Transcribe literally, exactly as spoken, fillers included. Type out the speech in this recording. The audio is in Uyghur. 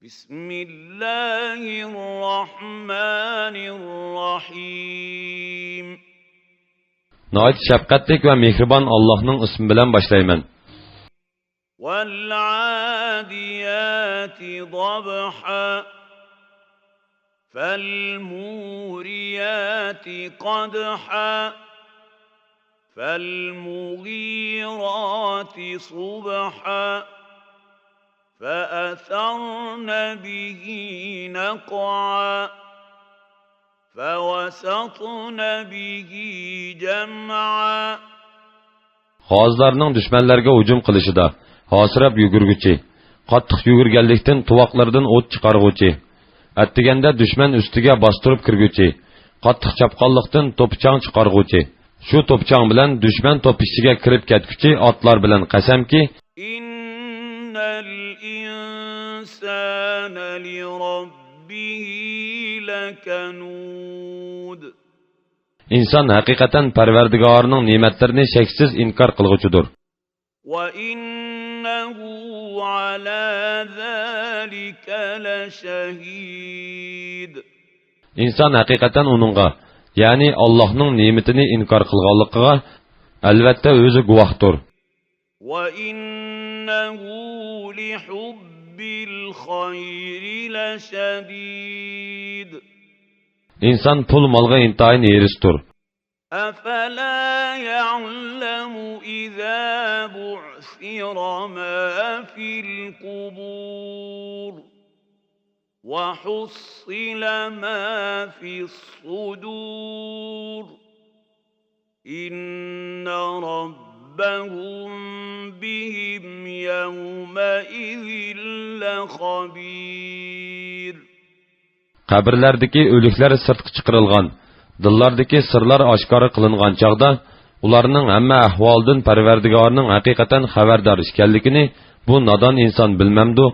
بسم الله الرحمن الرحيم. ناھايىتى شەپقەتلىك ۋە مېھرىبان ئاللاھنىڭ ئىسمى بىلەن باشلايمەن. والعاديات ضبحا. فالموريات قدحا. فالمغيرات صبحا. فأثرن به نقعا. فوسطن به جمعا. غازىلارنىڭ دۈشمەنلەرگە ھۇجۇم قىلىشىدا ھاسىراپ يۈگۈرگۈچى، قاتتىق يۈگۈرگەنلىكتىن تۇۋاقلىرىدىن ئوت چىقارغۇچى، ئەتىگەندە دۈشمەن ئۈستىگە باستۇرۇپ كىرگۈچى، قاتتىق چاپقانلىقتىن توپا-چاڭ چىقارغۇچى، شۇ توپا-چاڭ بىلەن دۈشمەن توپا ئىچىگە كىرىپ كەتكۈچى ئاتلار بىلەن قەسەمكى، إن الإنسان لربه لكنود. ئىنسان ھەقىقەتەن پەرۋەردىگارىنىڭ نېمەتلىرىنى شەكسىز ئىنكار قىلغۇچىدۇر. وإنه على ذلك لشهيد. ئىنسان ھەقىقەتەن ئۇنىڭغا، يەنى ئاللاھنىڭ نېمىتىنى ئىنكار قىلغانلىقىغا ئەلۋەتتە ئۆزى گۇۋاھتۇر. وإنه لحب الخير لشديد. ئىنسان پۇل-مالغا ئىنتايىن ھېرىستۇر. أفلا يعلم إذا بعثر ما في القبور وحصل ما في الصدور. إن ربهم بهم يومئذ لخبير. قەبرىلەردىكى ئۆلۈكلەر سىرتقا چىقىرىلغان، دىللاردىكى سىرلار ئاشكارا قىلىنغان چاغدا، ئۇلارنىڭ ھەممە ئەھۋالىدىن پەرۋەردىگارىنىڭ ھەقىقەتەن خەۋەردار ئىكەنلىكىنى بۇ نادان ئىنسان بىلمەمدۇ؟